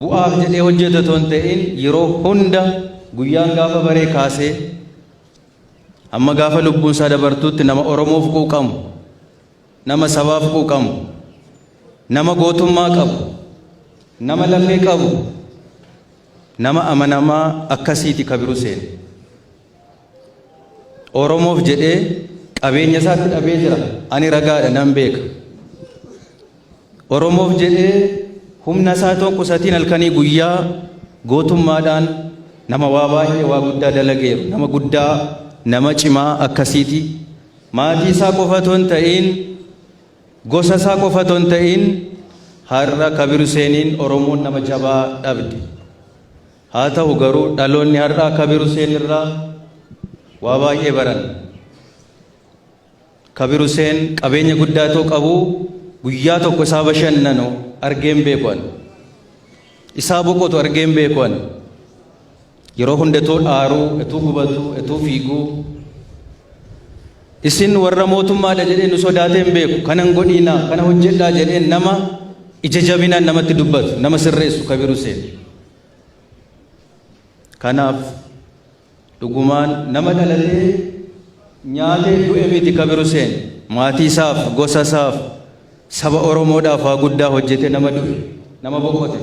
Bu'aaf jedhee hojjetu otoo hin ta'in, yeroo hunda guyyaan gaafa baree kaasee amma gaafa lubbuun isaa dabartutti nama Oromoof quuqamu, nama sabaaf quuqamu, nama gootummaa qabu, nama lafee qabu, nama amanamaa akkasiiti Kabir Huseen. Oromoof jedhee qabeenya isaatti dhabee jira. Ani ragaadha, nan beeka. Oromoof jedhee humna isaa otoo qusatiin halkanii guyyaa gootummaadhaan nama waa baay'ee, waa guddaa dalageeru, nama guddaa, nama cimaa akkasiiti. Maatii isaa qofa otoo hin ta'in, gosa isaa qofa otoo hin ta'in, har'a Kabir Huseeniin Oromoon nama jabaa dhabde. Haa ta'u garuu dhaloonni har'aa Kabir Huseen irraa waa baay'ee baran. Kabir Huseen qabeenya guddaa otoo qabu guyyaa tokko isaa bashannanu argeen beeku ani. Isaa boqotu argeen beeku ani. Yeroo hunda etoo dhaaruu, etuu gubatuu, etuu fiiguu. Isin warra mootummaadha jedhee nu sodaatee hin beeku. Kana hin godhiinaa, kana hojjedhaa jedhee nama ija jabinaan namatti dubbatu, nama sirreessu Kabir Huseen. Kanaaf dhugumaan nama dhalatee nyaatee du'e miti Kabir Huseen. Maatii isaaf, gosa isaaf, saba Oromoodhaaf waa guddaa hojjete nama du'e, nama boqote.